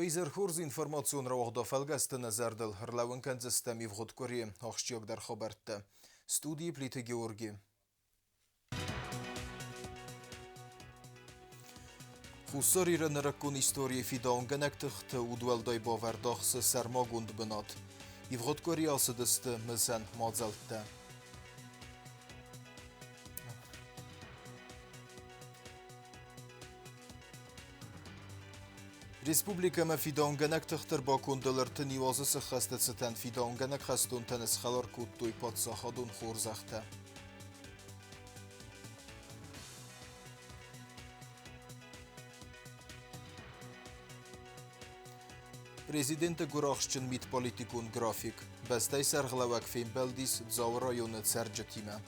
Уый изӕрхорз информацион рауагъды фӕлгӕсты нӕ зӕрдыл ӕрлӕууын кӕндзыстӕм ивгъуыд къуырийы ахсджиагдӕр хабӕрттӕ. Студийы Плиты Георги. Хуссар Иры нырыккон историйы фидауынгӕнӕг тыхты удуӕлдай бавӕрд ахсы сӕрмагонд бынат. Ивгъуыд къуыри ацыдысты мысӕн мадзӕлттӕ. Республикӕмӕ фидауынгӕнӕг тыхты ӕрбакондыл 31 азы сыххӕсты цытӕн фидауынгӕнӕг хӕстонтӕн схӕлар кодтой паддзахадон хорзӕхтӕ. Президенты гуырахстджын мидполитикон график. Бӕстӕйы сӕргълӕууӕг фембӕлдис Дзауы районы цӕрджытимӕ.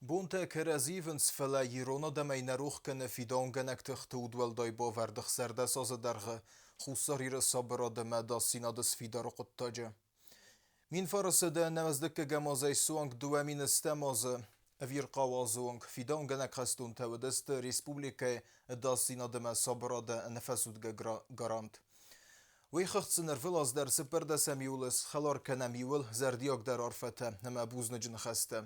Бонтӕ кӕрӕдзи ивынц, фӕлӕ ирон адӕмӕй нӕ рох кӕны фидауынгӕнӕг тыхты удуӕлдай бавӕрд 16 азы дӕргъы Хуссар Иры сабырад ӕмӕ ӕдасдзинады сфидары хъуыддаджы. 1990 азӕй суанг 2000 азы ӕвирхъау азы онг фидауынгӕнӕг хӕстонтӕ уыдысты республикӕйы ӕдасдзинад ӕмӕ сабырады ӕнӕфӕцудгӕ гарант. Уый хыгъд сын ӕрвылаз дӕр цыппӕрдӕсӕм июлы схӕлар кӕнӕм иууыл зӕрдиагдӕр арфӕтӕ ӕмӕ бузныджы ныхӕстӕ.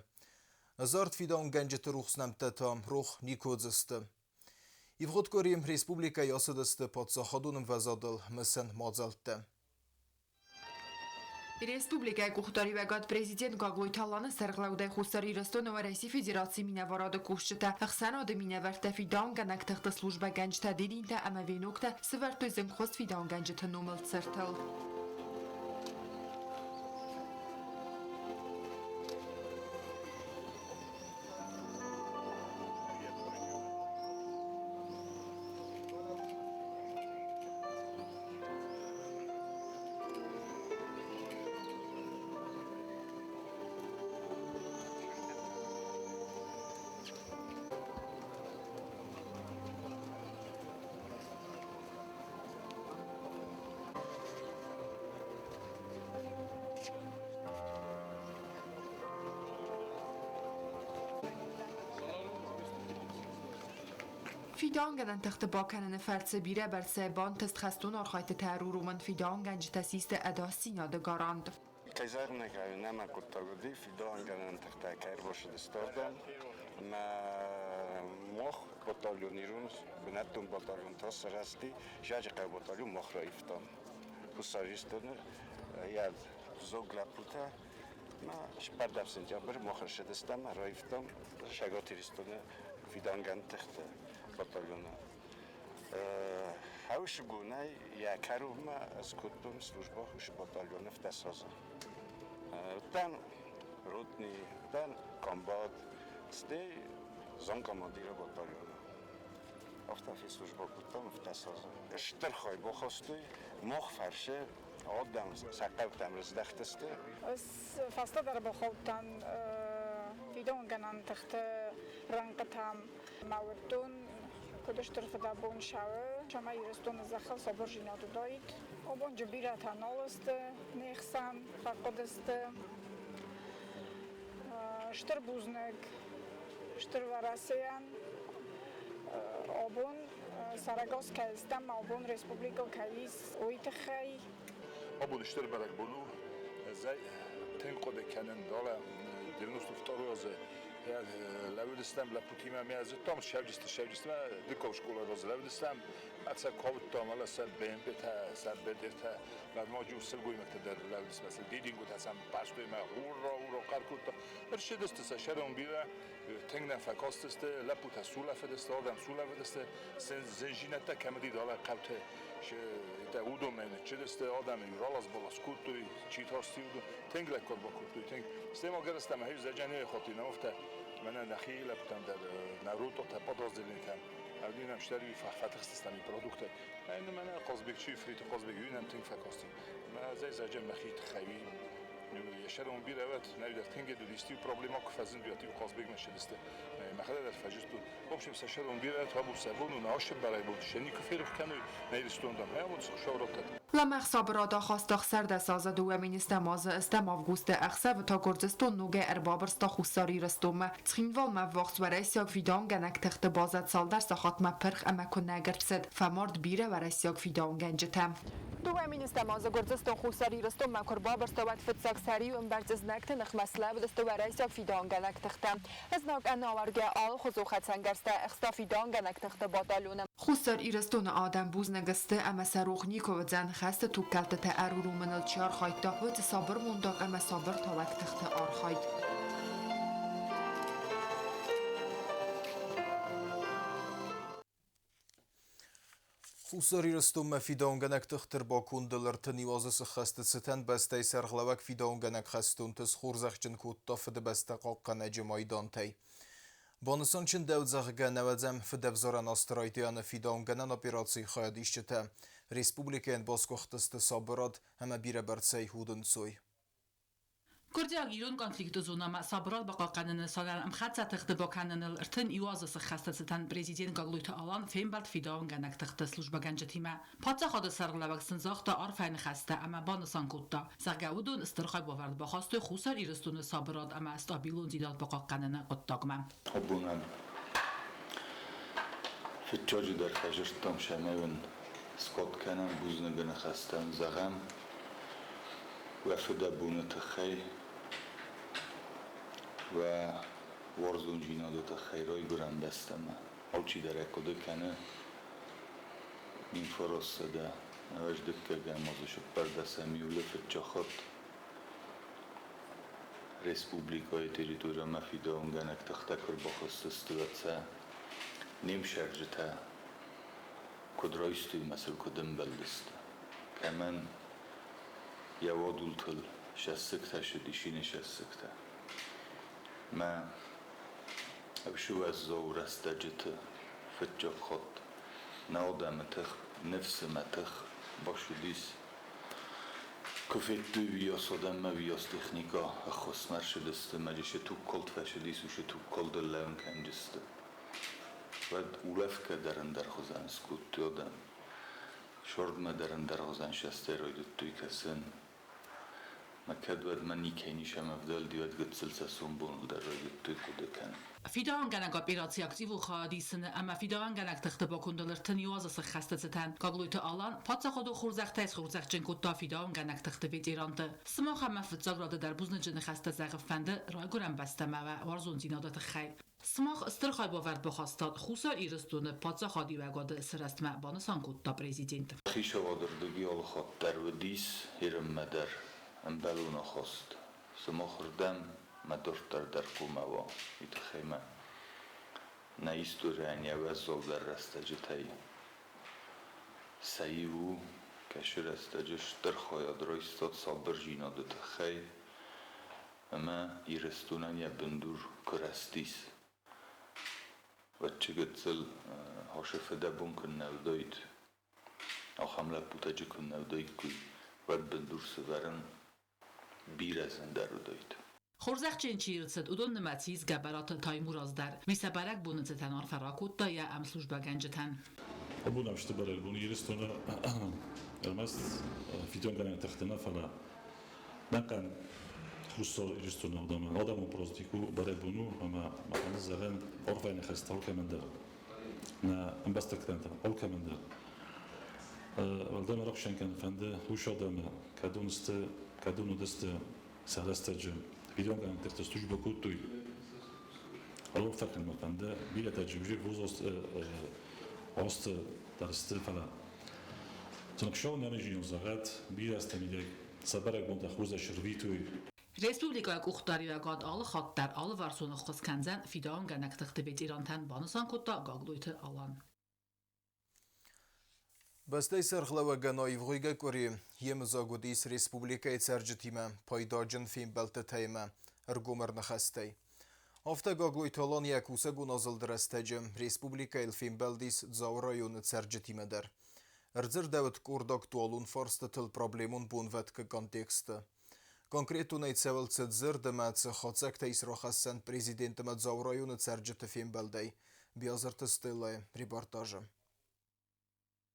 Ӕдзард фидауынгӕнджыты рухс нӕмттӕ та рох никуы уыдзысты. Ивгъуыд къуыри республикӕйы ацыдысты паддзахадон ӕмвӕзадыл мысӕн мадзӕлттӕ. Республикӕйы къухдариуӕгад президент Гаглойты Аланы сӕргълӕудӕй Хуссар Ирыстоны Уӕрӕсейы Федерацийы минӕварады кусджытӕ, ӕхсӕнады минӕвӕрттӕ, фидауынгӕнӕг тыхты службӕгӕнджытӕ, дидинтӕ ӕмӕ веноктӕ сывӕрдтой зынгхуыст фидауынгӕнджыты номыл цыртыл. Фидауынгӕнӕн тыхты бакӕныны фӕрцы бирӕбӕрцӕй бантыст хӕстон архайдтытӕ ӕруромын, фидауынгӕнджытӕ систы ӕдасдзинады гарант. Кӕй зӕгъын ӕй хъӕуы, нӕма хъуыддаг уыди, фидауынгӕнӕн тыхтӕ кӕй ӕрбацыдысты ардӕм. Ӕмӕ мах батальон ирон бынӕттон батальон та сырӕзти, Зӕджыхъӕуы батальон мах раивтам. Хуссар Ирыстоны йӕ зог лӕппутӕ ма 14 сентябры мах ӕрцыдыстӕм, раивтам Цӕгат Ирыстоны фидауынгӕнӕн тыхты батальоны. Хӕуысыгонӕй йӕ кӕронмӕ скодтон службӕ Хусы батальоны фтӕсазы. Уыдтӕн ротный, уыдтӕн комбат, стӕй замкомандиры батальоны. Афтӕ фӕслужбӕ кодтам фтӕсазы. Стыр хай бахастой, мах фӕрсы адӕм сӕ хъӕутӕм раздӕхтысты. Ӕз фӕстӕдӕр бахаудтӕн фидауынгӕнӕн тыхты рӕнхъытӕм. Мӕ уыдтон, куыд стыр фыдӕбон сӕуы, цӕмӕй Ирыстоны зӕххыл сабырдзинад уыдаид. Абонджы бирӕтӕ нал сты не хсӕн, фӕхъуыдысты. Стыр бузныг Стыр Уӕрӕсейӕн. Абон сӕрӕгас кӕй стӕм, абон республикӕ кӕй ис, уый тыххӕй. Абон стыр бӕрӕгбон у. Ӕз ӕй тынг хъуыды кӕнын, далӕ 92 азы лӕууыдыстӕм лӕппутимӕ ме зыдтам сӕвджысты-сӕвджыстмӕ дыккаг скъолайы раз лӕууыдыстӕм, ӕцӕг кодтам, ала сӕ БМП-тӕ, сӕ БТР-тӕ, ма сылгоймӕгтӕ дӕр лӕууыдысты, сӕ дидингуытӕ сӕм бастой мӕ ура, ура хъӕр кодта. Ӕрцыдысты сӕ сӕрон бирӕ, тынг нӕ фӕкастысты, лӕппутӕ сулӕфыдысты, адӕм сулӕфыдысты, зынзинӕдтӕ кӕм уыди далӕ хъӕуты, уыдонмӕ ныццыдысты, адӕмы ралас-балас кодтой, чи тарсти, уыдон тынг лӕггад бакодтой, тынг. Стӕй ма гӕрӕстӕм хӕрзӕджы не хатти нӕ мӕнӕ нӕхи лӕппутӕм дӕр, нӕ ротатӕ, подразделенитӕм, ӕвдинӕм стӕр фӕтыхстыстӕм продукттӕй. Мӕнӕ Хъазбег чи Фриты Хъазбег, уый нӕм тынг фӕкасти. Мӕ ӕзӕй мӕхи тыххӕй йӕ сӕрон бирӕ уӕд, нӕ дӕр тынг уыдис, проблема куы фӕзынд, уӕд иу Хъазбегмӕ ссыдысты. Мӕхӕдӕг дӕр фӕззудтон. В общем, сӕ сӕрон бирӕ табу сӕ бон у, нӕ сӕ бӕрӕгбон сӕ никуы ферох кӕной, нӕ Ирыстон дам, ӕмӕ Хуыцау раттӕд. Лӕмӕгъ сабырад ахаста 16 азы 2 000 азы 8 августы ӕхсӕвы та Гуырдзыстон ногӕй ӕрбабырста Хуссар Ирыстонмӕ. Цхинвалмӕ ӕввахс уӕрӕсейаг фидауынгӕнӕг тыхты базӕ цалдӕр сахатмӕ пырх ӕмӕ куынӕг ӕрцыд. Фӕмард бирӕ уӕрӕсейаг фидауынгӕнджытӕ. 2 000 азы Гуырдзыстон Хуссар Ирыстонмӕ куы рбабырста, уӕд фыццаг сӕр-иу ӕмбӕрц знӕгты ныхмӕ слӕууыдысты уӕрӕсейаг фидауынгӕнӕг тыхтӕ. Знаг ӕнӕауӕрдгӕ алыхуызон хӕцӕнгӕрзтӕ ӕхста фидауынгӕнӕг тыхты батальоны. Хуссар Ирыстоны адӕм бузныг сты ӕмӕ сӕ рох никуы уыдзӕн, хӕсты тугкӕлдтытӕ ӕруромыныл чи архайдта, уыцы сабырмондаг ӕмӕ сабыртауӕг тыхты архайд. Хуссар Ирыстонмӕ фидауынгӕнӕг тыхты ӕрбакондыл 31 азы сыххӕсты цытӕн бӕстӕйы сӕргълӕууӕг фидауынгӕнӕг хӕстонты схорзӕхджын кодта Фыдыбӕстӕ хъахъхъӕнӕджы майдантӕй. Банысан чындӕуыд, зӕгъгӕ, нӕуӕдзӕм фыдӕвзарӕн азты райдианы фидауынгӕнӕн операцийы хайадисджытӕ республикӕйӕн басгуыхтысты сабырад ӕмӕ бирӕбӕрцӕй удӕнцой. Гуырдзиаг-ирон конфликты зонӕмӕ сабырад бахъахъхъӕныны нысанӕн ӕмхӕццӕ тыхты бакӕныныл 31 азы сыххӕсты цытӕн президент Гаглойты Алан фембӕлд фидауынгӕнӕг тыхты службӕгӕнджытимӕ. Паддзахады сӕргълӕууӕг сын загъта арфӕйы ныхӕстӕ ӕмӕ банысан кодта, зӕгъгӕ, уыдон стыр хайбавӕрд бахастой Хуссар Ирыстоны сабырад ӕмӕ стабилондзинад бахъахъхъӕныны хъуыддагмӕ. Абонӕн фыццаджыдӕр фӕзырдтам цӕмӕй уын скод кӕнӕм бузныгы ныхӕстӕн зӕгъӕм уӕ фыдӕбоны тыххӕй, уӕ уарзондзинады тыххӕй райгуырӕн бӕстӕмӕ. Алчидӕр ӕй хъуыды кӕны, 1995 азы 14 июлы фыццаг хатт республикӕйы территоримӕ фидауынгӕнӕг тыхтӕ куы ӕрбахызтысты, уӕд сӕ не мсӕрджытӕ куыд райстой ӕмӕ сыл куыд ӕмбӕлдысты. Кӕмӕн йӕ уадултыл сӕссыгтӕ ссыдис, иннӕ сӕссыгтӕ. Мӕ ӕфсымӕрзау рӕстӕджыты фыццаг хатт нӕ адӕмы тых, ныфсы мӕ тых басудис. Куы федтой уыйас адӕммӕ уыйас техникӕ ӕххуысмӕ ӕрцыдысты ӕмӕ сӕ тугкалд фӕцыдис, уыцы тугкалдыл лӕууын кӕнджысты. Уӕд улӕфгӕ дӕр ӕндӕрхуызӕн скодтой адӕм. Сордмӕ дӕр ӕндӕрхуызӕн сӕстӕй райдыдтой кӕсын. Мӕ кӕд уӕдмӕ никӕй нисӕм ӕвдӕлди, уӕд гыццыл сӕ сомбоныл дӕр райдыдтой хъуыды кӕнын. Фидауынгӕнӕг операци активон хайад исыны ӕмӕ фидауынгӕнӕг тыхты бакондыл 31 азы сыххӕсты цытӕн Гаглойты Алан паддзахадон хорзӕхтӕй схорзӕхджын кодта фидауынгӕнӕг тыхты ветеранты. Сымах ӕмӕ фыццаг рады дӕр бузныджы ныхӕстӕ зӕгъы фӕнды райгуырӕн бӕстӕмӕ уӕ уарзондзинады тыххӕй. Сымах стыр хайбавӕрд бахастат Хуссар Ирыстоны паддзахадиуӕгады сырӕзтмӕ, банысан кодта президент. Хицауады рдыгӕй алыхатт дӕр уыдис Ирынмӕ дӕр ӕмбӕлон ахаст. Сымахырдӕм мӕ дарддӕр дӕр хъуамӕ уа, уый тыххӕй мӕ нӕ историйӕн йӕ уӕззаудӕр рӕстӕджытӕй сӕ иу у, кӕцы рӕстӕджы стыр хайад райстат сабырдзинады тыххӕй ӕмӕ Ирыстонӕн йӕ бындур куы рӕзтис, уӕд чи гыццыл хосы фыдӕбон куыннӕ уыдаид, ахӕм лӕппутӕ джы куыннӕ уыдаиккой, уӕд бындур сывӕрын бирӕ зындӕр уыдаид. Хорзӕхджын чи рцыд, уыдон нымӕцы ис Гӕбӕраты Таймураз дӕр. Уый сӕ бӕрӕгбоны цытӕн арфӕ ракодта йӕ ӕмслужбӕгӕнджытӕн. Абон ӕмсты бӕрӕгбон Ирыстоны ӕрмӕст фидауынгӕнӕн тыхты нӕ, фӕлӕ ӕнӕхъӕн Хуссар Ирыстоны адӕмон праздник у, бӕрӕгбон у ӕмӕ махӕн зӕгъӕн арфӕйы ныхӕстӕ алкӕмӕн дӕр, нӕ ӕмбӕстӕгтӕн та алкӕмӕн дӕр. Уӕлдай мӕ рахсӕн кӕнын фӕнды хус адӕмы, кӕдон сты, кӕдон уыдысты сӕ рӕстӕджы фидауынгӕнӕн тыхты службӕ кодтой. Арфӕ кӕнын мӕ фӕнды, бирӕтӕ джимжи азты дӕр сты, фӕлӕ Цынхъсау нӕнӕзинон зӕгъӕд, бирӕ азтӕ мидӕг сӕ бӕрӕгбонтӕ хорзӕй сӕрвитой. Республикӕйы къухдариуӕгад алы хатт дӕр алыварсон ӕххуыс кӕндзӕн фидауынгӕнӕг тыхты ветерантӕн, банысан кодта Гаглойты Алан. Бӕстӕйы сӕргълӕууӕгӕн аивгъуыйгӕ къуыри йемыдзаг уыдис республикӕйы цӕрджытимӕ пайдаджын фембӕлдтытӕ ӕмӕ ӕргом ӕрныхӕстӕй. Афтӕ Гаглойты Алан йӕ кусӕгон азылды рӕстӕджы республикӕйыл фембӕлдис Дзауы районы цӕрджытимӕ дӕр. Ӕрдзырдӕуыд къорд актуалон фарстытыл проблемон бонвӕткы контексты. Конкретонӕй цӕуыл цыд дзырд ӕмӕ цы хатдзӕгтӕ ис рахӕссӕн президент ӕмӕ Дзауы районы цӕрджыты фембӕлдӕй? Биазырты Стеллайы репортажы.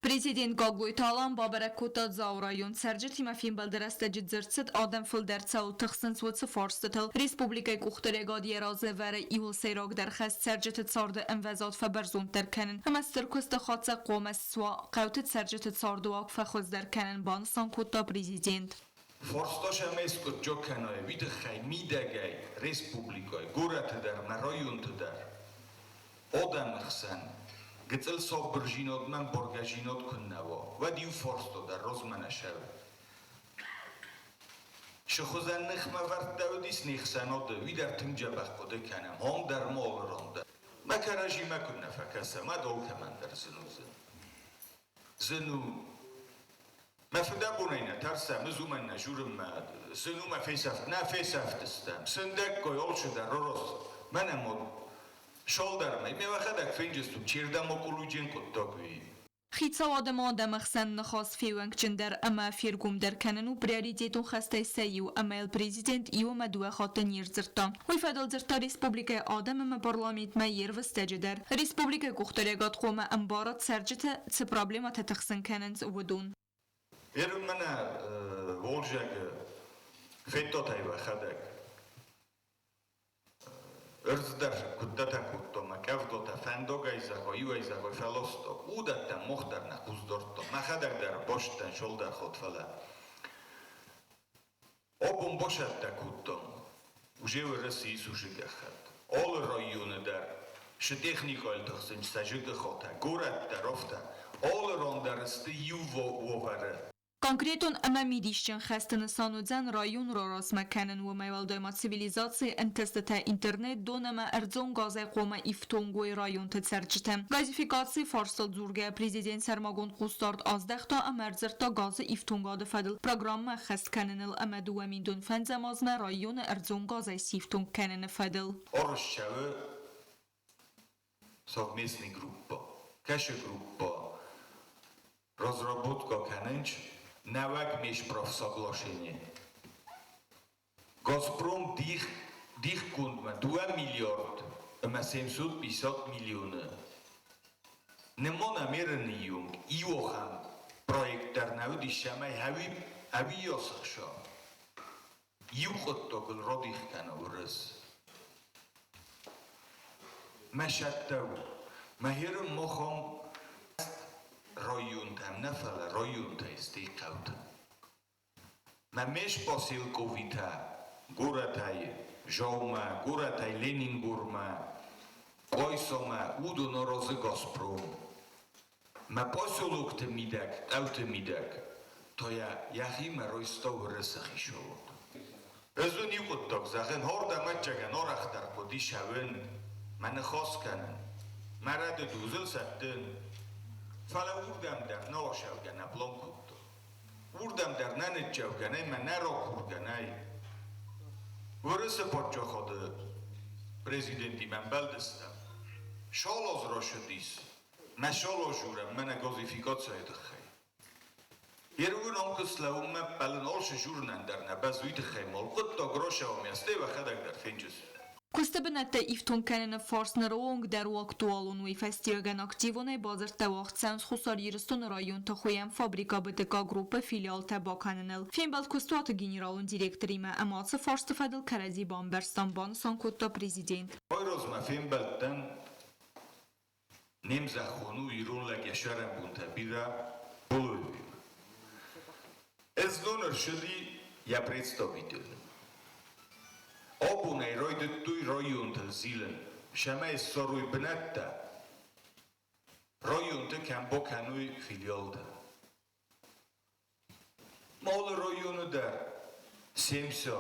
Президент Гаглойты Алан бабӕрӕг кодта Дзауы район. Цӕрджытимӕ фембӕлды рӕстӕджы дзырд цыд, адӕм фылдӕр цӕуыл тыхсынц, уыцы фарстытыл. Республикӕйы къухдариуӕгад йӕ разы ӕвӕры иууыл сӕйрагдӕр хӕс цӕрджыты царды ӕмвӕзад фӕбӕрзонддӕр кӕнын ӕмӕ стыр куысты хатдзӕг хъуамӕ суа хъӕуты цӕрджыты цардыуаг фӕхуыздӕр кӕнын, банысан кодта президент. Фарста сӕмӕ скъуыддзаг кӕной, уый тыххӕй мидӕгӕй республикӕйы, горӕты дӕр ӕмӕ районты дӕр адӕмы хсӕн гыццыл сабырдзинадмӕ ӕмбаргӕдзинад куыннӕ уа, уӕд иу фарста дӕр размӕ нӕ цӕуы. Цы хуызӕн ныхмӕвӕрдтӕ уыдис не хсӕнады, уый дӕр тынг дзӕбӕх хъуыды кӕнӕм, ам дӕр ма алы ран дӕр. Мӕ кӕрӕдзимӕ куыннӕ фӕкӕсӕм, уӕд алкӕмӕн дӕр зын уыдзӕн. Зын у. Мӕ фыдӕбонӕй нӕ тӕрсӕм, ӕз уымӕн нӕ журын мӕ зын у мӕ фесӕфт, нӕ фесӕфтыстӕм. Сындӕггай алчидӕр ророст. Мӕнӕ мо Шолдармӕ, ме уӕхӕдӕг фенджыстут, чердӕм окъулуджын хъуыддаг уый. Хицауады ма адӕмы хсӕн ныхас феуӕнгджындӕр ӕмӕ фергомдӕр кӕнын у приоритетон хӕстӕй сӕ иу, ӕмӕ йыл президент иу ӕмӕ дыууӕ хатты не рдзырдта. Уый фӕдыл дзырдта республикӕйы адӕм ӕмӕ парламентмӕ йе рвыстӕджы дӕр. Республикӕйы къухдариуӕгад хъуамӕ ӕмбара цӕрджыты цы проблемӕтӕ тыхсын кӕнынц, уыдон. Ерын мӕнӕ Волжӕгы федтат ӕй уӕхӕдӕг. Ӕрдз дӕр куыдтӕтӕ кодтон мӕ кӕвдотӕ фӕндагӕй зӕгъай, иуӕй зӕгъай фӕластон. Уыдӕттӕм мах дӕр нӕ хъус дардтам. Мӕхӕдӕг дӕр баст дӕн цалдӕр хатт, фӕлӕ абон басӕттӕ кодтам уже Уӕрӕсе Иисусы гӕххӕтт. Алы районы дӕр цы техникӕйыл тыхсынц сӕ зыгыхатӕ, горӕт дӕр афтӕ. Алы ран дӕр сты иу уавӕры. Конкретон ӕмӕ мидисджын хӕсты нысан уыдзӕн район раразмӕ кӕнын, уымӕй уӕлдай ма цивилизацийы ӕнтыстытӕ интернет, дон ӕмӕ ӕрдзон газӕй хъуамӕ ифтонг уой районты цӕрджытӕ. Газификацийы фарстыл дзургӕйӕ президент сӕрмагонд хъусдард аздӕхта ӕмӕ ӕрдзырдта газы ифтонгады фӕдыл программӕ ӕххӕст кӕныныл ӕмӕ 2005 азмӕ районы ӕрдзон газӕй сифтонг кӕныны фӕдыл. Арызтӕуы совместный группа, кӕсы группа разработка кӕнынч нӕуӕг межправсоглашение. Газпром дих дихгондмӕ дыууӕ миллиард ӕмӕ 750 миллионы. Нымон ӕмерыны ионг иу ахӕм проект дӕр нӕ уыдис, цӕмӕй ӕви ӕви йосыхса. Иу хъуыддагыл радих кӕна уырыс. Мӕ сӕттӕу, мӕ херым махом районтӕм нӕ, фӕлӕ районтӕй стӕй хъӕутӕм. Мӕ ме спаселковитӕ горӕтӕй Жаумӕ, горӕтӕй Ленингормӕ, Къуайсамӕ, уыдон аразы Газпром. Мӕ поселокты мидӕг, хъӕуты мидӕг та йӕ йӕхимӕ райста Уӕрӕсе хицауад. Ӕз уын иу хъуыддаг зӕгъын, ардӕм ӕцӕгӕн арӕхдӕр хъуыди цӕуын, мӕ ныхас кӕнын, мӕ рӕдыд узыл сӕттын. Фӕлӕ уырдӕм дӕр нӕ ацӕугӕ нӕ план кодтон. Уырдӕм дӕр нӕ ныццӕугӕ нӕй мӕ нӕ ракургӕ нӕй. Уырысы паддзахады президентимӕ ӕмбӕлдыстӕм. Шалаз ращыдис, мӕ шалаз журӕм мӕнӕ газификацийы тыххӕй. Ервын ам куы слӕууынмӕ ппӕлын алцы журнӕн дӕр нӕ бӕззы, уый тыххӕй мал хъуыддаг ращӕуӕм йӕ стӕй уӕхӕдӕг дӕр фенджыз. Куысты бынӕттӕ ифтонг кӕныны фарст ныры онг дӕр у актуалон. Уый фӕстиуӕгӕн активонӕй бадзырдтӕ уагъд цӕуынц Хуссар Ирыстоны районты хуыйӕн фабрикӕ БТК Группы филиалтӕ бакӕныныл. Фембӕлд куыстуаты генералон директоримӕ ӕмӕ ацы фарсты фӕдыл кӕрӕдзи бамбӕрстам, банысан кодта президент. Айразмӕ фембӕлдтӕн не мзӕххон у ирон лӕг йӕ сӕрӕнбонтӕ бирӕ Болоевимӕ. Ӕз ӕрсыди йӕ представитель. Абонӕй райдыдтой районтыл зилын, цӕмӕй ссарой бынӕттӕ, районты кӕм бакӕной филиалтӕ. Алы районы дӕр 70,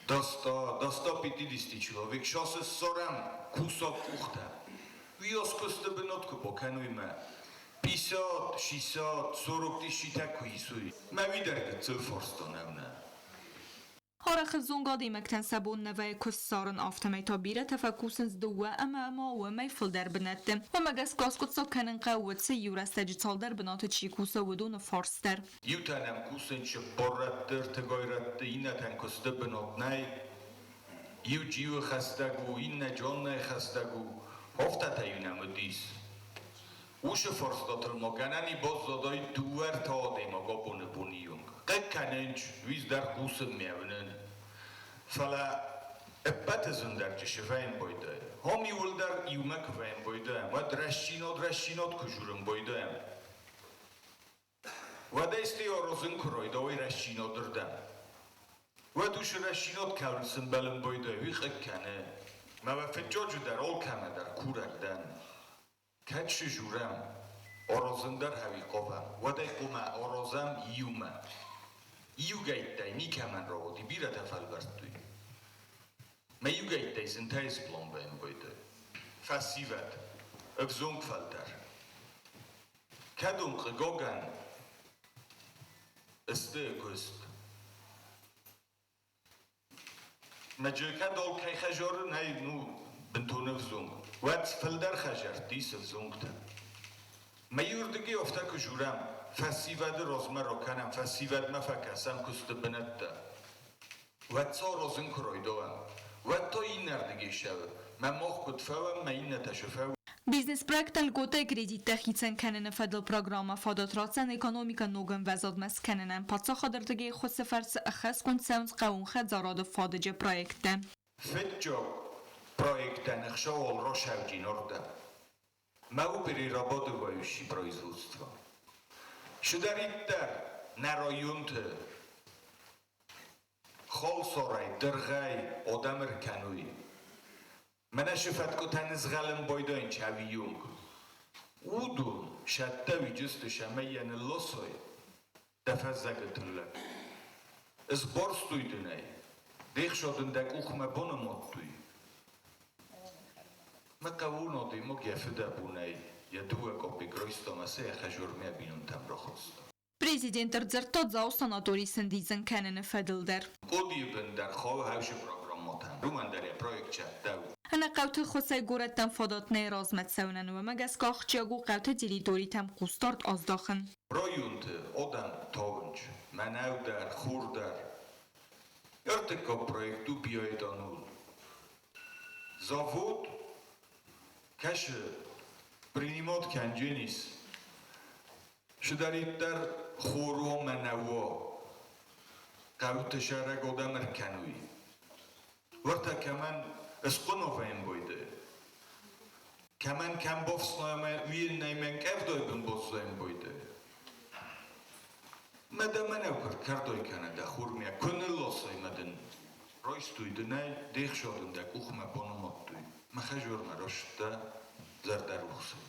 до 100, до 150 человек. Сейчас ссарӕм кусӕг къухтӕ. Уыйас куысты бынат куы бакӕной мӕ 50, 60, 40 тысячитӕ куы исой. Мӕ уый дӕр гыццыл фарста нӕу нӕ. Арӕх ӕвзонг адӕймӕгтӕн сӕ бон нӕ вӕййы куыст ссарын, афтӕмӕй та бирӕтӕ фӕкусынц дыууӕ ӕмӕ ма уымӕй фылдӕр бынӕтты. Уымӕ гӕсгӕ аскъуыддзаг кӕнын хъӕуы, уыцы иу рӕстӕджы цалдӕр бынаты чи кусы, уыдоны фарст дӕр. Иутӕ нӕм кусынц чыппоррӕтты, ӕртыгойрӕтты, иннӕтӕн куысты бынат нӕй. Иу джиуы хӕстӕг у, иннӕ Джоннӕй хӕстӕг у. Афтӕтӕ-иу нӕм уыдис. Уыцы фарстатыл ма гӕнӕн и баззадаид дыууӕ-ӕртӕ адӕймаг абоны боны онг. Хъыг кӕнынц, уый дӕр хъусынмӕ уынын. Фӕлӕ ӕппӕты зындӕр чысы фӕембойдӕй. Ам иуылдӕр иумӕ куы фӕембойдӕм, уӕд рӕстдзинад рӕстдзинад куы журын байдайӕм. Уӕдӕй стӕй аразын куы райдайой рӕстдзинадырдӕм. Уӕд уыцы рӕстдзинад кӕуыл сӕмбӕлын байдайы, уый хъыг кӕны. Мӕ уӕ фыццаджы дӕр алкӕмӕ дӕр курӕг дӕн. Кӕд сызурӕм, аразын дӕр ӕви хъавӕм, уӕд ӕй хъуамӕ аразӕм иумӕ. Иугӕйттӕй никӕмӕн рауади, бирӕтӕ фӕлвӕрдтой. Мӕ иугӕйттӕй зынтӕй сплан баембойдӕй. Фӕсивӕд, ӕвзонг фӕлтӕр. Кӕдон хъыгагӕн сты куыст. Мӕ кӕд алкӕй хӕзары нӕй, ну, бынтон ӕвзонг, уӕд фылдӕр хӕзӕртты ис ӕвзонгтӕ. Мӕ иуырдыгӕй афтӕ куы журӕм, фӕсивӕды размӕ ракӕнӕм, фӕсивӕдмӕ фӕкӕсӕм куысты бынӕттӕ, уӕд сӕ аразын куы райдайӕм, уӕд та иннӕрдыгӕй сӕвы, мӕ мах куыд фӕуӕм, мӕ иннӕтӕ цы фӕуой. Бизнес-проекттӕ льготӕй кредиттӕ хицӕн кӕныны фӕдыл программӕ фадат ратдзӕн экономикӕ ног ӕмвӕзадмӕ скӕнынӕн. Паддзахады ӕрдыгӕй ӕххуысы фӕрцы ӕххӕстгонд цӕуынц хъӕууон хӕдзарады фадыджы проекттӕ. Фыццаг проекттӕн ӕхсӕвӕл росӕвджин ордӕ. Мӕу перерабатывающий производство. Чидӕриддӕр нӕ районты халсарӕй, дыргъӕй адӕм ӕркӕнуй. Мӕнӕ шы фӕткъуытӕ нызгъӕлын байдайын чавийонг. Уыдон сӕттӕ уиджысты сӕмӕй йӕ нылласой дӕ фӕззӕгы тыллӕг. Ысборстой дын ӕй, де хсад ын дӕ къухмӕ банымадтой. Мӕ хъӕуон адӕймаг йӕ фыдӕбонӕй йӕ дыууӕ къоппы райста ӕмӕ сӕ йӕ хӕжурмӕ бинонтӕм рахаста. Президент ӕрдзырдта Дзауы санаторий сӕндидзын кӕныны фӕдыл дӕр. Къодийы бын дӕр хъӕуы хӕвсы программӕтӕн. Уымӕн дӕр йӕ проект цӕттӕ у. Ӕнӕхъӕуты ххуысӕй горӕттӕм фадат нӕй размӕ цӕуынӕн, уымӕ гӕсгӕ ахсджиаг у хъӕуты территоритӕм хъусдард аздахын. Районты адӕм тавынч, мӕнӕу дӕр, хур дӕр. Ӕртыккаг проект у биоэтанол. Завод кӕсы принимать кӕндженис Чидӕриддӕр хоро мӕнӕуо, хъӕуты сӕрӕг одӕм ӕркӕнуй. Уӕртӕ кӕмӕн ӕскъуновӕембойды, кӕмӕн кӕм бафснайӕмӕ уиеннӕймӕн кӕвдой бын баззайӕмбойды. Мӕ дӕ мӕнӕу куы ркӕрдой кӕнӕ дӕ хурмӕ, куы нылласай мӕ дын. Райстой дын ӕй, де хсад ын дӕ къухмӕ банымадтой. Мӕ хӕзуармӕ раст дӕ зӕрдӕрухсӕй.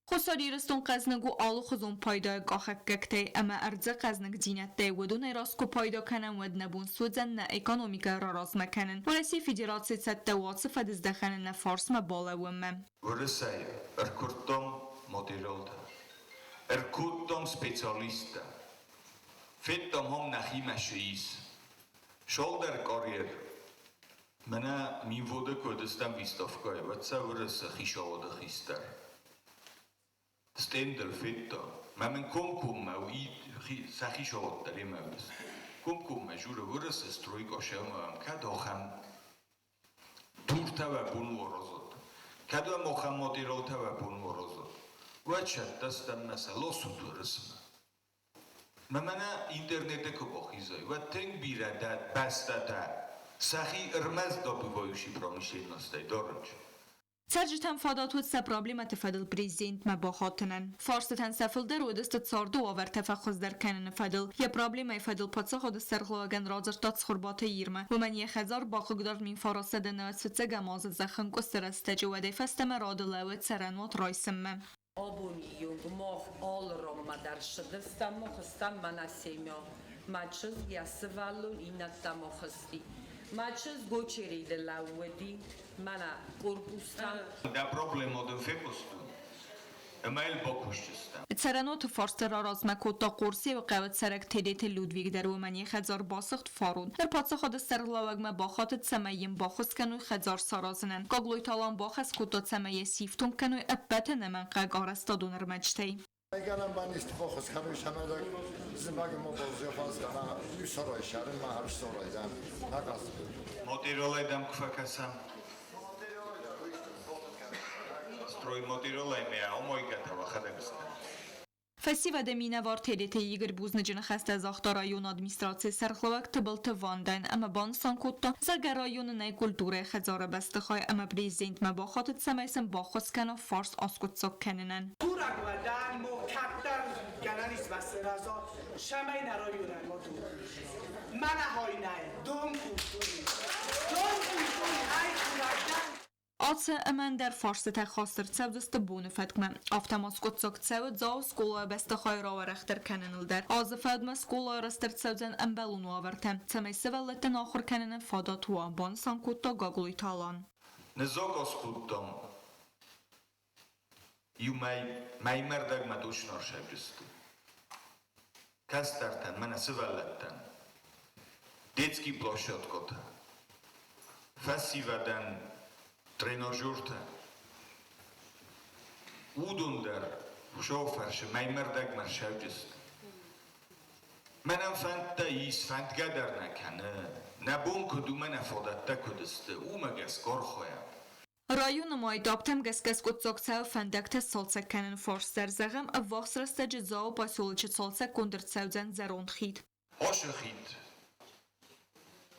Хуссар Ирыстон хъӕзныг у алыхуызон пайдайаг къахӕггӕгтӕй ӕмӕ ӕрдзы хъӕзныгдзинӕдтӕй. Уыдонӕй раст куы пайда кӕнӕм, уӕд нӕ бон суыдзӕн нӕ экономикӕ раразмӕ кӕнын. Уӕрӕсейы Федераци цӕттӕ у ацы фӕдыздӕхӕны нӕ фарсмӕ балӕууынмӕ. Уырысӕй ӕркуырдтам материалтӕ, ӕркодтам специалисттӕ, федтам ам нӕхимӕ цы ис. Цалдӕр карьер Мӕнӕ Минводы куы уыдыстӕм выставкӕйы, уӕд сӕ уырысы хицауады хистӕр стендыл федта. Мӕ мын комкоммӕ сӕ хицауад дӕр йемӕ уыдысты. Комкоммӕ журы уырысы стройка сӕумӕ кӕд ахӕм дуртӕ уӕ бон у аразат, кӕд уӕм ахӕм материалтӕ уӕ бон у аразат, уӕд сӕттӕ стӕм мӕ сӕ ласут уырысмӕ. Мӕ мӕнӕ интернеты куы бахизай, уӕд тынг бирӕ бӕстӕтӕ сӕхи ӕрмӕст добывающей промышленностӕй дарынц. Цӕрджытӕн фадат уыд сӕ проблемӕты фӕдыл президентмӕ бахатынӕн. Фарстытӕн сӕ фылдӕр уыдысты царды уавӕртӕ фӕхуыздӕр кӕныны фӕдыл. Йӕ проблемӕйы фӕдыл паддзахады сӕргълӕууӕгӕн радзырдта Цхуырбаты Ирмӕ. Уымӕн йӕ хӕдзар бахъыгдард 1995 азы зӕххӕнкъуысты рӕстӕджы, уӕдӕй фӕстӕмӕ рады лӕууы цӕрӕнуат райсынмӕ. Абони онг мах алы ранмӕ дӕр ссыдыстӕм, хызтам мӕнӕ семӕ. Мӕ чызг йӕ сывӕллон иннӕтӕм ахызти. Мӕ чызг очереды лӕууыди мӕнӕ корпустӕм. Дӕ проблемӕ дын фехъуыстон. Ӕмӕ йыл бакусдзыстӕм. Цӕрӕнуаты фарсты раразмӕ кодта Хъорсеуы хъӕуы цӕрӕг Тедеты Людвиг дӕр, уымӕн йӕ хӕдзар басыгъд фарон. Ныр паддзахады сӕргълӕууӕгмӕ бахатыд, цӕмӕй йын баххуыс кӕной хӕдзар саразынӕн. Гаглойты Алан бахӕс кодта, цӕмӕй йӕ сифтонг кӕной ӕппӕт ӕнӕмӕнгхъӕуӕг арӕзтадон ӕрмӕджытӕй. Гӕнӕн ба нисти баххуыс кӕнуй сӕмӕдӕг зымӕги ма базза иу сарай сӕрын ма хӕрз сарай дӕн нӕ Материалӕй дӕм куы фӕкӕсӕм. Стройматериалӕй мӕ амайгӕтӕ уӕхӕдӕг сты. Фӕсивӕды минӕвар Тедеты Игорь бузныджы ныхӕстӕ загъта районы администрацийы сӕргълӕууӕг Тыбылты Вандӕн ӕмӕ банысан кодта, зӕгъгӕ, районы нӕй культурӕйы хӕдзары бӕстыхай ӕмӕ президентмӕ бахатыд, цӕмӕй сын баххуыс кӕна фарст аскъуыддзаг кӕнынӕн. Курӕг уӕ дӕн, мо кӕддӕр гӕнӕн ис бацараза, цӕмӕй нӕ районӕн ма дон. Мӕнӕ хай нӕй, дон культури. Дон культури ӕй курӕг дӕн. Ацы ӕмӕ ӕндӕр фарстытӕ хаст ӕрцӕудзысты боны фӕткмӕ. Афтӕ ма скъуыддзаг цӕуы Дзауы скъолайы бӕстыхайы рауӕрӕхдӕр кӕныныл дӕр. Азы фӕдмӕ скъола арӕзт ӕрцӕудзӕн ӕмбӕлон уавӕртӕ, цӕмӕй сывӕллӕттӕн ахуыр кӕныны фадат уа, банысан кодта Гаглойты Алан. Ныззокос кодтам иу мӕй, мӕймӕ рдӕгмӕ точно ӕрсӕвджысты. Кӕстӕртӕн, мӕнӕ сывӕллӕттӕн детский площадкӕтӕ, фӕсивӕдӕн тренажертӕ. Уыдон дӕр Хуыцауы фӕрсы мӕймӕ рдӕгмӕ ӕрсӕвджысты. Мӕнӕн фӕндтӕ ис, фӕндгӕ дӕр нӕ кӕны. Нӕ бон куыд у, мӕнӕ фадӕттӕ куыд сты, уымӕ гӕсгӕ архайӕм. Районы ма этаптӕм гӕсгӕ скъуыддзаг цӕуы фӕндӕгтӕ сцалцӕг кӕнын фарст дӕр. Зӕгъӕм, ӕввахс рӕстӕджы Дзауы поселочы цалцӕггонд ӕрцӕудзӕн зӕронд хид. Ацы хид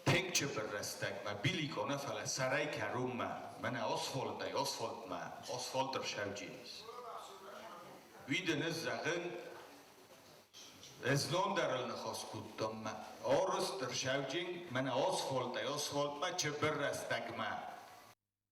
тынг чыбыр рӕстӕгмӕ биликъо нӕ, фӕлӕ сӕрӕй кӕронмӕ, мӕнӕ асфальтӕй асфальтмӕ, асфальт ӕрсӕвджын ис. Уый дын ӕз зӕгъын, Знон дӕр ыл ныхас кодтам мӕ арызт ӕрсӕвджын, мӕнӕ асфальтӕй асфальтмӕ чыбыр рӕстӕгмӕ.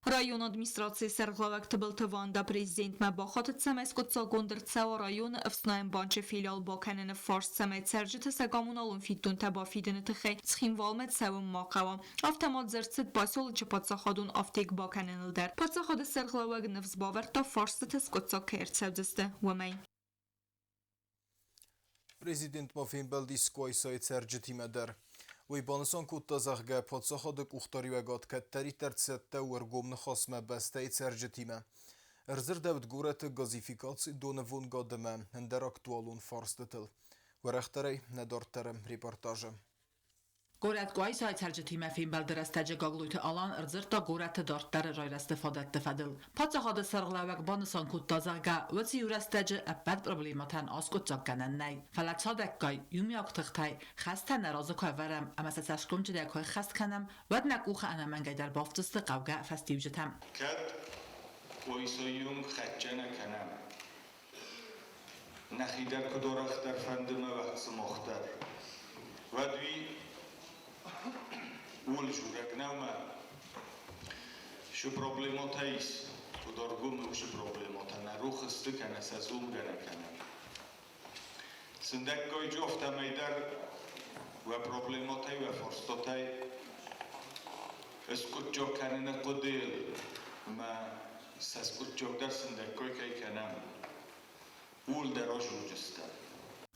Районы администрацийы сӕргълӕууӕг Тыбылты Ванда президентмӕ бахатыд, цӕмӕй скъуыддзаггонд ӕрцӕуа районы ӕфснайӕн банчы филиал бакӕныны фарст, цӕмӕй цӕрджыты сӕ коммуналон фиддонтӕ бафидыны тыххӕй Цхинвалмӕ цӕуын ма хъӕуа. Афтӕ ма дзырд цыд поселочы паддзахадон афтек бакӕныныл дӕр. Паддзахады сӕргълӕууӕг ныфс бавӕрдта, фарстытӕ скъуыддзаг кӕй ӕрцӕудзысты, уымӕй. Президент ма фембӕлдис Къуайсайы цӕрджытимӕ дӕр. Уый банысан кодта, зӕгъгӕ, паддзахады къухдариуӕгад кӕддӕриддӕр цӕттӕ у ӕргом ныхасмӕ бӕстӕйы цӕрджытимӕ. Ӕрдзырдӕуыд горӕты газификаци, донывонгад ӕмӕ ӕндӕр актуалон фарстытыл. Уӕрӕхдӕрӕй нӕ дарддӕры репортажы. Горӕт Къуайсайы цӕрджытимӕ фембӕлды рӕстӕджы Гаглойты Алан ӕрдзырдта горӕты дарддӕры райрӕзты фадӕтты фӕдыл. Паддзахады сӕргълӕууӕг банысан кодта, зӕгъгӕ, уыцы иу рӕстӕджы ӕппӕт проблемӕтӕн аскъуыддзаггӕнӕн нӕй, фӕлӕ цадӕггай, иумиаг тыхтӕй хӕстӕ нӕ разы куы ӕвӕрӕм ӕмӕ сӕ цӕсгомджынӕй куы ӕххӕст кӕнӕм, уӕд нӕ къухы ӕнӕмӕнгӕй дӕр бафтдзысты хъӕугӕ фӕстиуджытӕм. Кӕд Къуайсайы хӕццӕ нӕ кӕнӕм, Нӕхи дӕр куыд уӕрӕхдӕр фӕнды мӕ сымах дӕр. Уӕд уый ууыл дзурӕг нӕу мӕ шы проблемотӕ ис, куыд ӕргом уыцы проблемотӕ нӕ рох сты кӕнӕ сӕ зонгӕ нӕ кӕнӕм. Сындӕггай афтӕмӕй дӕр уӕ проблемотӕй, уӕ фарстатӕй скъуыддзаг кӕныны хъуыдыйыл ӕмӕ сӕ скъуыддзаг дӕр сындӕггай кӕй кӕнӕм, ууыл дӕр азулдзыстӕм.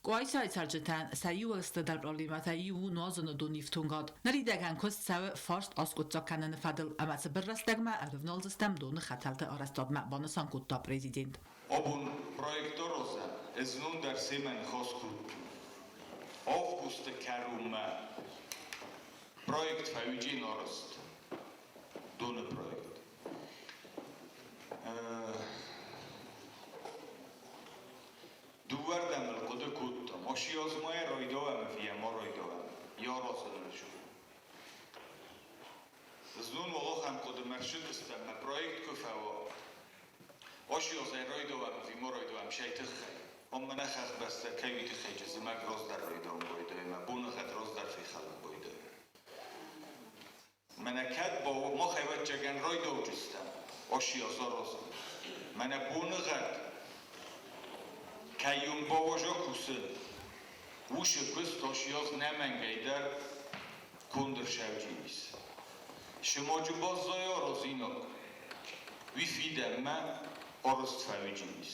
Къуайсайы цӕрджытӕн сӕ иуӕлстӕдӕр проблемӕтӕй иу у нуазыны донифтонгад. Ныридӕгӕн куыст цӕуы фарст аскъуыддзаг кӕныны фӕдыл ӕмӕ цыбыр рӕстӕгмӕ ӕрывналдзыстӕм доны хӕтӕлты арӕзтадмӕ, банысан кодта президент. Абон проект аразӕн знон дӕр семӕ ныхас кодтон. Августы кӕронмӕ проект фӕуиджын арӕзт, доны проект. Дыууӕрдӕм ыл хъуыды кодтам. Ошиозмӕ райдауӕм ӕви ма райдауӕм? Йӕ аразыныл Знон уӕлахӕн хъуыдымӕ ӕрцыдыстӕм, мӕ проект куы фӕуа, Ошиозӕй райдауӕм ӕви ма райдауӕм, сӕй тыххӕй. Ам мӕнӕ хӕхбӕстӕ кӕй уый тыххӕй зымӕг раздӕр райдауын байдайы, мӕ боныгъӕд раздӕр фехӕлын байдайы. Мӕнӕ кӕд мах ӕвӕццӕгӕн райдауджыстӕм, Ошиоз аразын. Мӕнӕ боныгъӕд кӕйон бауаза кусы, уышы куыст Ошиоз нӕмӕнгӕй дӕр конд ӕрсӕвджын ис. Сымаджы баззайа аразинаг, уый фидӕнмӕ арӕзт фӕуиджын ис.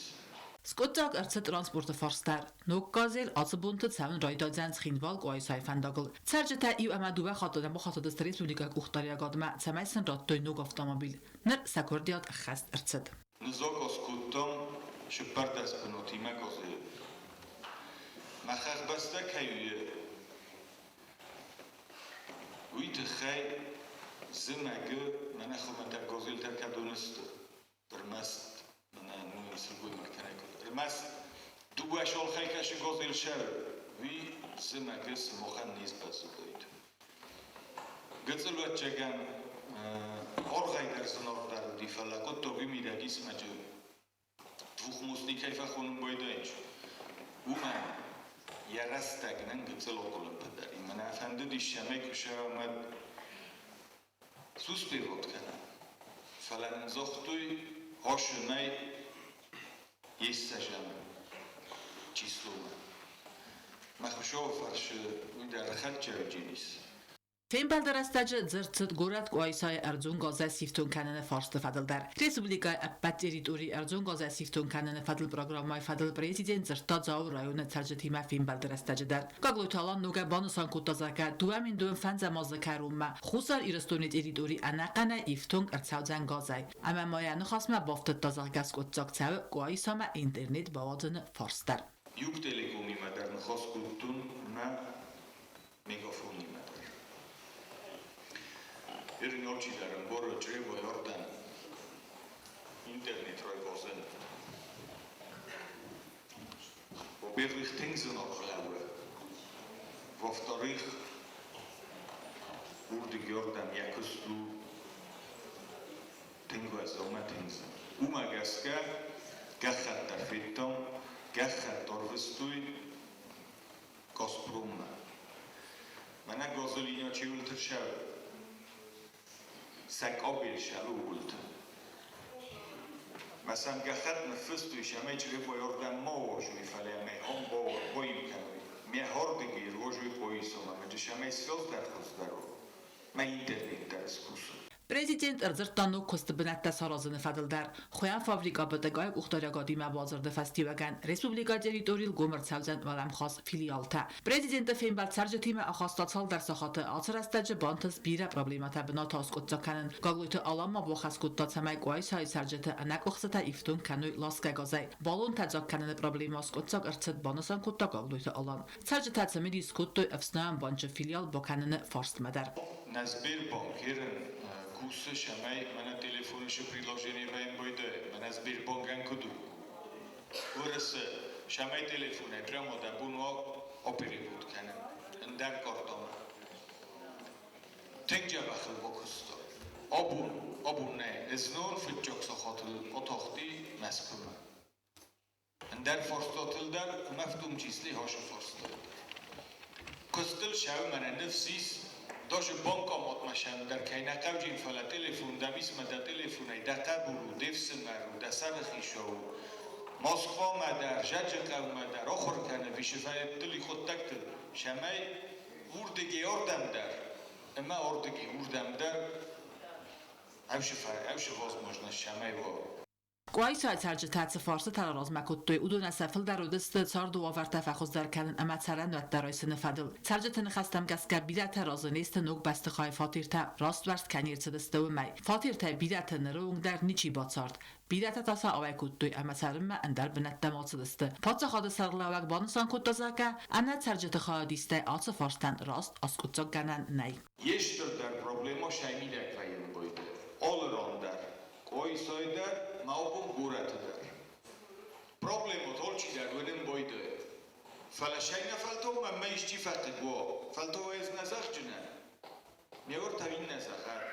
Скъуыддзаг ӕрцыд транспорты фарст дӕр. Ног «Газель» ацы бонты цӕуын райдайдзӕн Цхинвал-Къуайсайы фӕндагыл. Цӕрджытӕ иу ӕмӕ дыууӕ хатты нӕ бахатыдысты республикӕйы къухдариӕгадмӕ, цӕмӕй сын радтой ног автомобиль. Ныр сӕ куырдиат ӕххӕст ӕрцыд. Нызокос кодтам 14 бынатимӕ «Газель». Мӕ хӕхбӕстӕ кӕй у, уый тыххӕй зымӕгы мӕнӕ хуымӕтӕг «Газельтӕ» кӕдон сты, ӕрмӕст мӕнӕ ну сылгоймӕгтӕ ӕрмӕст дыууӕ шолхӕй кӕсы «Газель» сӕр, уый зымӕгы сымахӕн не сбӕззыдаид. Гыццыл ӕвӕццӕгӕн, аргъӕй дӕр зынаргъдӕр уыди, фӕлӕ кодта уый мидӕг исмӕджы двухмостникӕй фӕхонын байдайынц. Уымӕн йӕ рӕстӕг нын гыццыл акъуылымпы дӕр и. Мӕнӕ фӕндыдис, цӕмӕй куы сӕ суспевод кӕна. Фӕлӕ нын загътой, асынӕй ессӕзӕм числомӕ. Мӕ Хуыцауы фӕрсы уый дӕр хӕдджӕджын ис. Фембӕлды рӕстӕджы дзырд цыд горӕт Къуайсайы ӕрдзон газӕй сифтонг кӕныны фарсты фӕдыл дӕр. Республикӕйы ӕппӕт территорийы ӕрдзон газӕй сифтонг кӕныны фӕдыл программӕйы фӕдыл президент дзырдта Дзауы районы цӕрджытимӕ фембӕлды рӕстӕджы дӕр. Гаглойты Алан ногӕй банысан кодта, зӕгъгӕ, 2025 азы кӕронмӕ Хуссар Ирыстоны территори ӕнӕхъӕнӕй ифтонг ӕрцӕудзӕн газӕй. Ӕмӕ ма йӕ ныхасмӕ бафтыдта, зӕгъгӕ, скъуыддзаг цӕуы Къуайсамӕ интернет бауадзыны фарст дӕр. Юг-телекомимӕ дӕр ныхас кодтон ӕмӕ мегафонимӕ дӕр. Ирын алчидӕр ӕмбары Чъребайы ардӕм интернет райвазын. Во-первых, тынг зынаргъ лӕууы. Во-вторых, уырдыг ардӕм йӕ куыст у тынг уӕззау ӕмӕ тынг зын. Уымӕ гӕсгӕ гӕххӕтт дӕр федтам, гӕххӕтт арвыстой Газпроммӕ. Мӕнӕ газы линия чеуылты рсӕуы, сӕ къабел сӕуы ууылты. Мӕ сӕм гӕххӕтт ныффыстой, цӕмӕй Чъребайы ардӕм ма уарзой, фӕлӕ мӕ ам баиу кӕной. Ме ардыгӕй руазой Къоисамӕ, ӕмӕ цӕмӕй сфӕлтӕрд хуыздӕр у, мӕ интернет дӕр скусы. Президент ӕрдзырдта ног куысты бынӕттӕ саразыны фӕдыл дӕр. Хуыйӕн фабрикӕ БТГ-йы къухдариӕгадимӕ бадзырды фӕстиуӕгӕн республикӕйы территорийыл гом ӕрцӕудзӕн уӕлӕмхас филиалтӕ. Президенты фембӕлд цӕрджытимӕ ахаста цалдӕр сахаты. Ацы рӕстӕджы бантыст бирӕ проблемӕтӕ бынаты аскъуыддзаг кӕнын. Гаглойты Алан ма бахӕс кодта, цӕмӕй Къуайсайы цӕрджыты ӕнӕкъуыхцытӕ ифтонг кӕной ласгӕ газӕй. Баллонтӕ дзаг кӕныны проблемӕ аскъуыддзаг ӕрцыд, банысан кодта Гаглойты Алан. Цӕрджытӕ цымыдис кодтой Ӕфснайӕн банчы филиал бакӕныны фарстмӕ дӕр. Нӕ Сбербанкерӕн кусы, цӕмӕй мӕнӕ телефоны цы приложение вӕййын байдайы, мӕнӕ Сбербанкӕн куыд у? Уырысы, цӕмӕй телефонӕй прямо дӕ бон уа оперевод кӕнын ӕндӕр картӕмӕ. Тынг дзӕбӕх ыл бакуыста. Абон, абон нӕ, знон фыццаг сахатыл атахти Мӕскуымӕ. Ӕндӕр фарстатыл дӕр ӕмӕ в том числе ашы фарстайы дӕр. Куыстыл сӕу мӕнӕ ныфс ис, даже банкоматмӕ сӕм дӕр кӕй нӕ хъӕуджын, фӕлӕ телефон дӕм ис мӕ дӕ телефонӕй дӕ хъӕбул у, де фсымӕр у, дӕ сӕрыхицау у. Москвамӕ дӕр, Зӕджыхъӕумӕ дӕр ахуыр кӕны вишефаеттыл хъуыддӕгтыл, цӕмӕй уырдыгӕй ардӕм дӕр ӕмӕ ардыгӕй уырдӕм дӕр ӕвшы возможность цӕмӕй уа. Къуайсайы цӕрджытӕ цы фарстытӕ размӕ кодтой, уыдонӕн сӕ фылдӕр уыдысты царды уавӕртӕ фӕхуыздӕр кӕнын ӕмӕ цӕрӕнуӕттӕ райсыны фӕдыл. Цӕрджыты ныхӕстӕм гӕсгӕ бирӕтӕ разы не сты ног бӕстыхайы фатертӕ растуӕрст кӕй не рцыдысты, уымӕй. Фатертӕй бирӕты ныры онг дӕр ничи бацард. Бирӕтӕ та сӕ ауӕй кодтой ӕмӕ цӕрынмӕ ӕндӕр бынӕттӕм ацыдысты. Паддзахады сӕргълӕууӕг банысан кодта, зӕгъгӕ, ӕнӕ цӕрджыты хайадистӕй ацы фарстӕн раст аскъуыддзаггӕнӕн нӕй. Йе стырдӕр проблемӕ сӕ мидӕг вӕййы бойты. Алы ран дӕр, Къуайсайы дӕр, Наубон горӕты дӕр. Проблемӕ алчидӕр уынын байдайы. Фӕлӕ сӕйнӕфӕлтау мӕнмӕ исчи фӕхъыг уа, фӕлтау ӕз нӕ зӕгъджынӕн. Ме уӕртӕ иннӕ зӕгъӕд.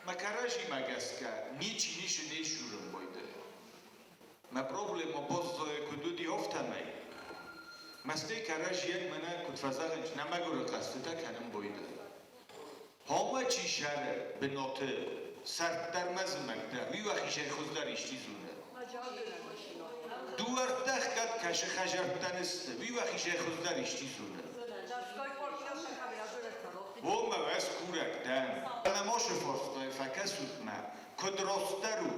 Мӕ кӕрӕзимӕ гӕсгӕ ничи ницы не сдзурын байдайы. Мӕ проблемӕ баззайы куыд уыди, афтӕмӕй. Мӕстӕй кӕрӕзийӕн мӕнӕ куыд фӕзӕгъынц, нӕ мӕгуыры хъӕстытӕ кӕнын байдайы. Хъуамӕ чи сӕры бынаты сӕрддӕр мӕ зымӕгдӕр, уый уӕхицӕй хуыздӕр исти зоны. Дуӕрттӕ хгӕд кӕсы хӕзӕрттӕн сты, уый уӕхицӕй хуыздӕр исти зоны. Уомӕ ӕз курӕг дӕн. Фӕлӕ ма фарстай фӕкӕсут-ма, куыд растдӕр у,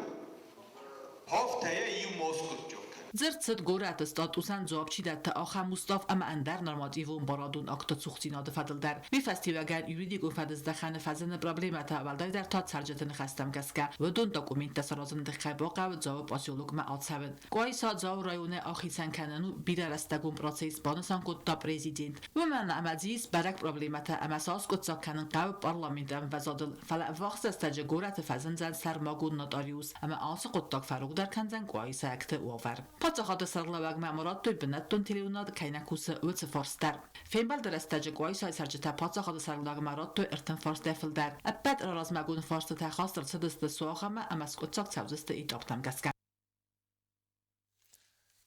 Хафтӕйӕ иу ма скъуыддзаг кӕн. Дзырд цыд горӕты статусӕн дзуапп чи дӕтты, ахӕм устав ӕмӕ ӕндӕр нормативон барадон актты цухдзинады фӕдыл дӕр. Уый фӕстиуӕгӕн юридикон фӕдыздӕхӕны фӕзыны проблемӕтӕ, уӕлдайдӕр та цӕрджыты ныхӕстӕм гӕсгӕ, уыдон документтӕ саразыны тыххӕй бахъӕуы Дзауы поселокмӕ ацӕуын. Къуайса Дзауы районы ахицӕн кӕнын у бирӕрӕстӕгон процесс, банысан кодта президент. Уымӕн ӕмӕ дзы ис бӕрӕг проблемӕтӕ ӕмӕ сӕ аскъуыддзаг кӕнын хъӕуы парламенты ӕмвӕзадыл, фӕлӕ ӕввахс рӕстӕджы горӕты фӕзындзӕн сӕрмагонд нотариус ӕмӕ ацы хъуыддаг фӕрогдӕр кӕндзӕн къуайсайӕгты уавӕр. Паддзахады сӕргълӕууӕгмӕ ма радтой бынӕттон телеуынад кӕй нӕ кусы, уыцы фарст дӕр. Фембӕлды рӕстӕджы Къуайсайы цӕрджытӕ паддзахады сӕргълӕууӕгмӕ радтой 30 фарстӕй фылдӕр. Ӕппӕт размӕгонд фарстытӕ хаст ӕрцыдысты Суагъӕмӕ ӕмӕ скъуыддзаг цӕудзысты этаптӕм гӕсгӕ.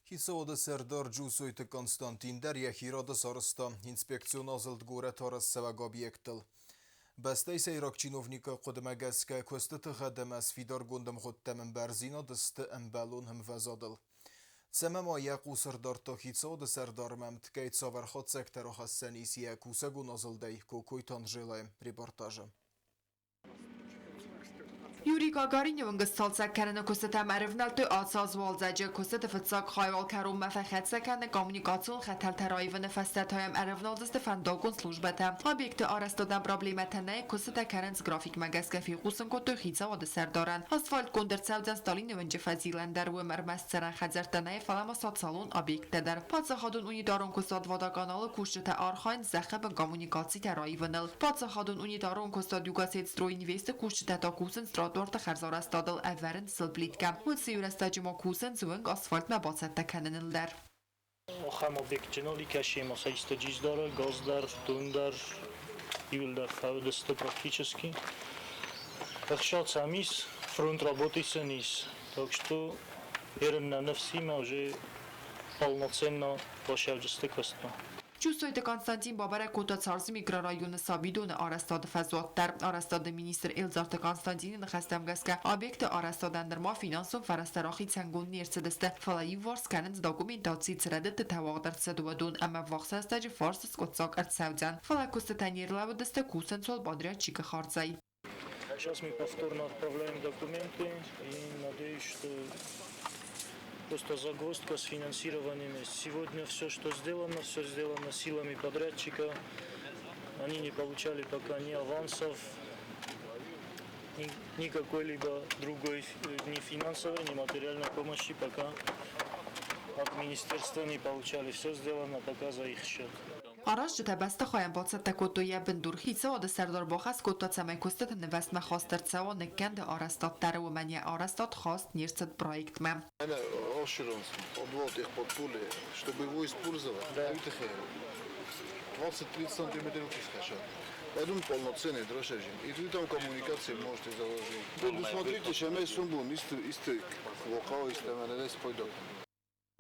Хицауады сӕрдар Джусойты Константин дӕр йӕхи рады сарӕзта инспекцион азылд горӕты арӕзтцӕуӕг объекттыл. Бӕстӕйы сӕйраг чиновникы хъуыдымӕ гӕсгӕ куыстыты гъӕд ӕмӕ сфидаргонд ӕмгъуыдтӕм ӕмбӕрзинад сты ӕмбӕлон ӕмвӕзадыл. Цӕмӕ ма йӕ хъус ӕрдардта хицауады сӕрдармӕ ӕмткӕй цавӕр хатдзӕгтӕ рахӕссӕн ис йӕ кусӕгон азылдӕй Кокойты Анжелӕйы репортажы. Юрий Гагарины уынгы сцалцӕг кӕныны куыстытӕм ӕрывнӕлдтой ацы аз уалдзӕджы. Куыстыты фыццаг хай уал кӕронмӕ фӕхӕццӕ кӕны коммуникацион хӕтӕлтӕ раивыны фӕстӕ та йӕм ӕрӕвналдзысты фӕндаггон службӕтӕ. Объекты арӕзтадӕн проблемӕтӕ нӕй, куыстытӕ кӕнынц графикмӕ гӕсгӕ, фехъусын кодтой хицауады сӕрдарӕн. Асфальтгонд ӕрцӕудзӕн Сталины уынджы фӕзилӕн дӕр, уым ӕрмӕст цӕрӕн хӕдзӕрттӕ нӕй, фӕлӕ ма социалон объекттӕ дӕр. Паддзахадон унитарон куыстуат Водоканал-ы кусджытӕ архайынц зӕххы бын коммуникацитӕ раивыныл. Паддзахадон унитарон куыстуат Югосетстройинвест-ы кусджытӕ та кусынц тротуарты хӕрзарӕзтадыл, ӕвӕрынц сыл плиткӕ. Уыцы иу рӕстӕджы ма кусынц уынг асфальтмӕ бацӕттӕ кӕныныл дӕр. Ахӕм объектджын аликӕсимӕ сӕ исты джиздары, газ дӕр, дон дӕр, иуылдӕр фӕуыдысты практически. Ӕхсад сӕм ис, фронт работы сын ис. Так что ерын нӕ ныфсимӕ уже полноценно басӕвджысты куыстмӕ. Джусойты Константин бабӕрӕг кодта Царзы микрорайоны сабидоны арӕзтады фӕзуат дӕр. Арӕзтады министр Элдзарты Константины ныхӕстӕм гӕсгӕ, объекты арӕзтадӕн нырма финансон фӕрӕзтӕ рахицӕнгонд не рцыдысты, фӕлӕ иуварс кӕнынц документацийы цы рӕдыдтытӕ уагъд ӕрцыд, уыдон ӕмӕ ӕввахс рӕстӕджы фарст скъуыддзаг ӕрцӕудзӕн. Фӕлӕ куыстытӕ не рлӕууыдысты кусынцуал подрядчикы хардзӕй. Сейчас мы повторно отправляем документы и надеюсь, что просто загвоздка с финансированием есть. Сегодня все, что сделано, все сделано силами подрядчика. Они не получали пока ни авансов, ни, ни какой-либо другой ни финансовой, ни материальной помощи пока от министерства не получали. Все сделано пока за их счет. Аразджытӕ бӕстыхайӕн бацӕттӕ кодтой йӕ бындур. Хицауады сӕрдар бахӕс кодта, цӕмӕй куыстыты нывӕзтмӕ хаст ӕрцӕуа ныккӕнды арӕзтад дӕр, уымӕн йӕ арӕзтад хаст не рцыд проектмӕ. Расширен подвод их под пули, чтобы его использовать. Да. 20-30 сантиметров скачать. Пойдем полноценный дрожжи. И вы там коммуникации можете заложить. Предусмотрите, что мы сумбун, исты, вокал, исты, пойдет.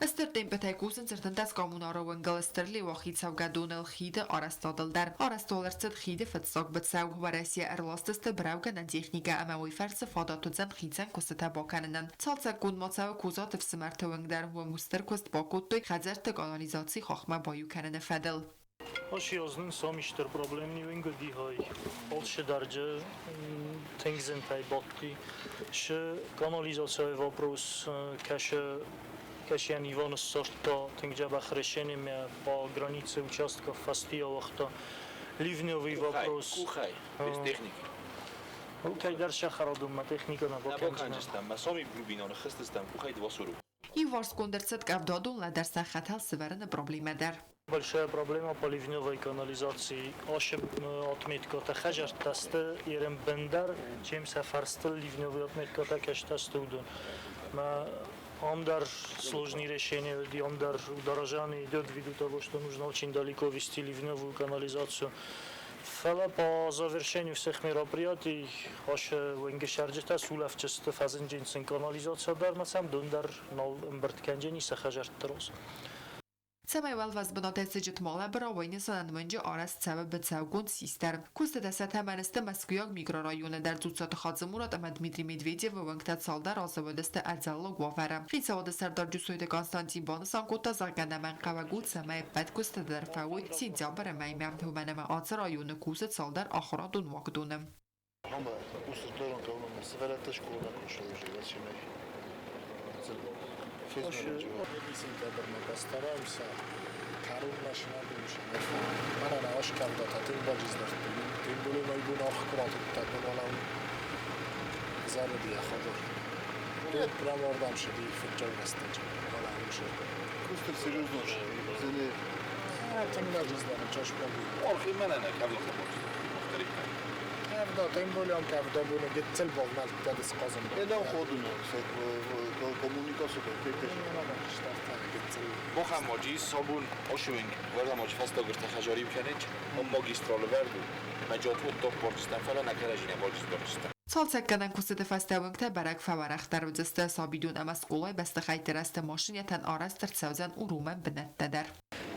Стыр темпытӕй кусынц 13 коммунары уынгыл Стыр Леуахи цӕугӕдоныл хиды арӕзтадыл дӕр. Арӕзтол ӕрцыд хиды фыццаг быцӕу. Уӕрӕсе ӕрластысты браугӕнӕн техникӕ ӕмӕ уый фӕрцы фадат уыдзӕн хицӕн куыстытӕ бакӕнынӕн. Цалцӕггонд ма цӕуы Козаты ӕфсымӕрты уынг дӕр. Уым стыр куыст бакодтой хӕдзӕртты канализаци хахмӕ баиу кӕныны фӕдыл. Ошиознын сом истер проблемни уингы дихай. Олше дарджы тынгзынтӕй бадти. Шы канализация вопрос кӕсы кӕсӕн Иваны ссардта тынг дзӕбӕх решениемӕ по границе участков фӕстийӕ уагъта. Ливневый вопрос. Къухӕй, без техники. Кӕйдӕр сӕхӕрадонмӕ техникӕ нӕ бакӕндзыстӕм. Мӕ соми глубинон хызтыстӕм къухӕй двосуру. Иуварсгонд ӕрцыд къӕвдадон лӕдӕрсӕн хӕтӕл сывӕрыны проблемӕ дӕр. Большая проблема по ливневой канализации. Аше отметката хӕжӕрттӕсты ерем бендер, чем сӕ фӕрстыл ливневый отметката кӕстӕсты уыдон. Мӕ ам дӕр сложные решения, ам дӕр удорожание идет ввиду того, что нужно очень далеко вести ливневую канализацию. Фӕлӕ по завершению всех мероприятий аше уынгы сулӕфджысты фӕзынджын сын канализация дӕр ма сӕм дон дӕр нал ӕмбырд кӕнджени сӕ хӕжӕртты роз. Цӕмӕй уӕлвӕз бынатӕй сыджыт ма лӕбыра, уый нысанӕн уынджы арӕзт цӕуы быцӕугонд сис дӕр. Куыстытӕ сӕ тӕмӕны сты Мӕскуыйаг микрорайоны дӕр Дзуццаты Хадзымурат ӕмӕ Дмитрий Медведевы уӕнгтӕ цалдӕр азы уыдысты ӕдзӕллаг уавӕры. Хицауады сӕрдар Джусойты Константин банысан кодта, зӕгъгӕ, ӕнӕмӕнгхъӕуӕг у, цӕмӕй ӕппӕт куыстытӕ дӕр фӕуой сентябры мӕймӕ, уымӕн ӕмӕ ацы районы кусы цалдӕр ахуырадон уагдоны. Ама устыр дорон кӕуынмӕ сывӕллӕттӕ скъоламӕ куы ссӕуой, зачем. Сентябрьмӕ постараемся кӕронмӕ Manana askevdata timbulima ahkuratutta zarudi хадор. Тут прямо ордам шеди фиджагастач. Кустер серьезно зене. Тимбаджиздана чашпаги. Орхи манана кавлаха مختلفة. Кавда тимбулиам кавда буна гетцел бовнал тадис qazım. Edan ходуно коммуникация кекеш. Moxam moji sabun oshuving varda moji fasta gırta xajarib kenech магистрал верду مجات top borchistan falan nakarajina borchis borchistan. Цалцӕггӕнӕн куыстыты фӕстӕ уынгтӕ бӕрӕг фӕуӕрӕхдӕр уыдзысты, сабидон ӕмӕ скъолайы бӕстыхӕйтты рӕзты машинӕтӕн арӕзт ӕрцӕудзӕн уромӕн бынӕттӕ дӕр.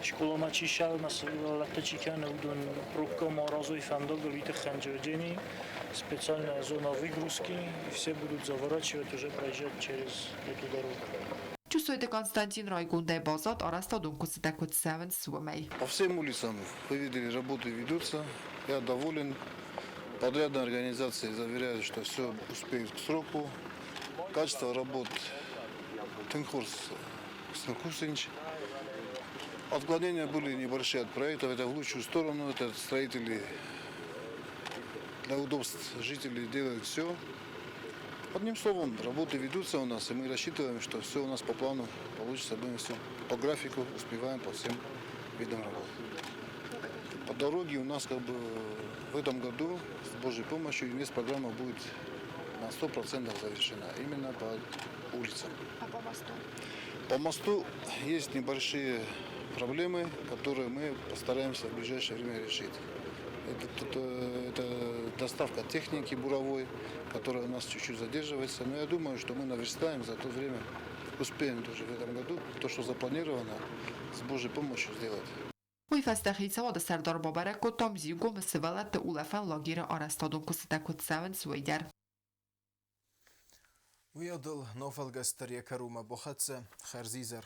Школамӕ чи ссӕуы ӕмӕ сывӕллӕттӕ чи кӕны, уыдон пробкӕмӕ аразой фӕндагыл, уый тыххӕн Джорджени специальная зона выгрузки, и все будут заворачивать, уже проезжать через эту дорогу. Джусойты Константин райгондӕй баззад, арӕзтадон куыстытӕ куыд цӕуынц, уымӕй. По всем улицам, вы видели, работы ведутся. Я доволен. Подрядная организация заверяет, что все успеет к сроку. Качество работ Тынхурс Снкусинч. Отклонения были небольшие от проектов. Это в лучшую сторону. Это строители для удобств жителей делают все. Одним словом, работы ведутся у нас, и мы рассчитываем, что все у нас по плану получится. Будем все по графику, успеваем по всем видам работ. По дороге у нас как бы в этом году с Божьей помощью инвестпрограмма будет на 100% завершена, именно по улицам. А по мосту? По мосту есть небольшие проблемы, которые мы постараемся в ближайшее время решить. Это доставка техники буровой, которая у нас чуть-чуть задерживается. Но я думаю, что мы наверстаем за то время, успеем тоже в этом году то, что запланировано, с Божьей помощью сделать. Уый фӕстӕ хицауады сӕрдар бабӕрӕг кодта Мзиугомы сывӕллӕтты улӕфӕн лагеры арӕзтадон куыстытӕ куыд цӕуынц, уый дӕр. Уый адыл нофӕлгӕст дӕр йӕ кӕронмӕ бахӕццӕ. Хӕрзизӕр.